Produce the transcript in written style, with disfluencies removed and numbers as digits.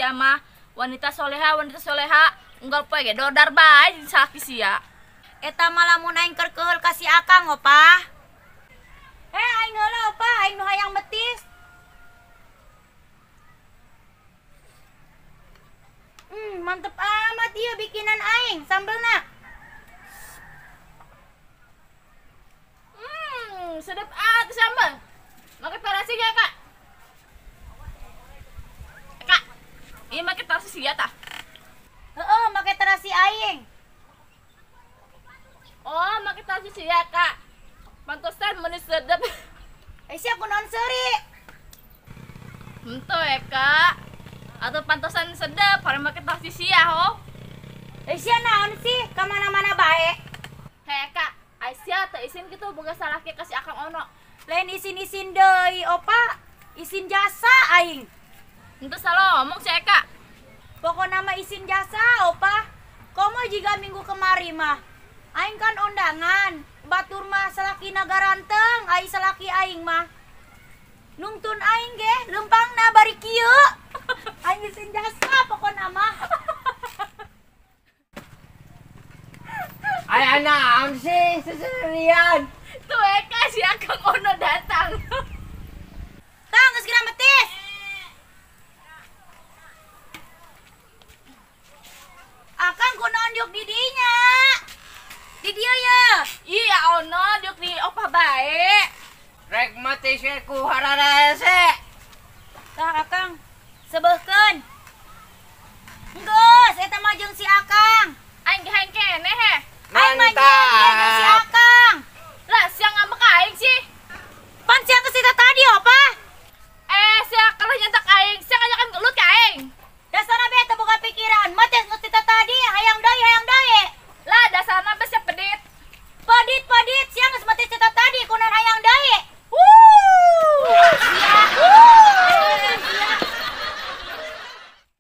sia mah. Wanita soleha unggal poe ge dodar bae jeung salaki sia. Eta mah lamun aing keur keheul ka si Akang opah. Aing heula opah, aing nu hayang betis. Mantep amat ieu bikinan aing sambelna. Sedep ah sambel. Make terasi ge, Kak? Kak, ieu make terasi sia tah? Heeh, make terasi aing. Oh, make terasi sia, Kak. Pantesan meuni sedep. Sia kunaon seuri? Henteu ya, Kak. Atau pantesan sedep, hari make terasi sia ho. Sia naon sih? Ka mana-mana bae. Heh, Kak, Aisyah teu isin kitu boga salaki ka si Akang Ono. Lain isin-isin deui, opa. Isin jasa aing. Henteu salah ngomong si Eka. Pokona mah isin jasa, opa. Komo jiga minggu kemari mah. Aing kan undangan. Batur mah salakina garanteng, ai salaki aing mah. Nungtun aing ge lempangna bari kieu. Aing isin jasa pokona mah. Aya naon sih seserian? Tuh Eka si Akang Ono datang. Tang geus geura metis. Akang kunaon diuk di dinya? Di dieu ye. Iya Ono diuk di opah bae. Rek mati ku hararese. Tah Akang sebeuhkeun. Geus eta mah jeung si Akang. Aing ge hayang keneh heh. Mantap.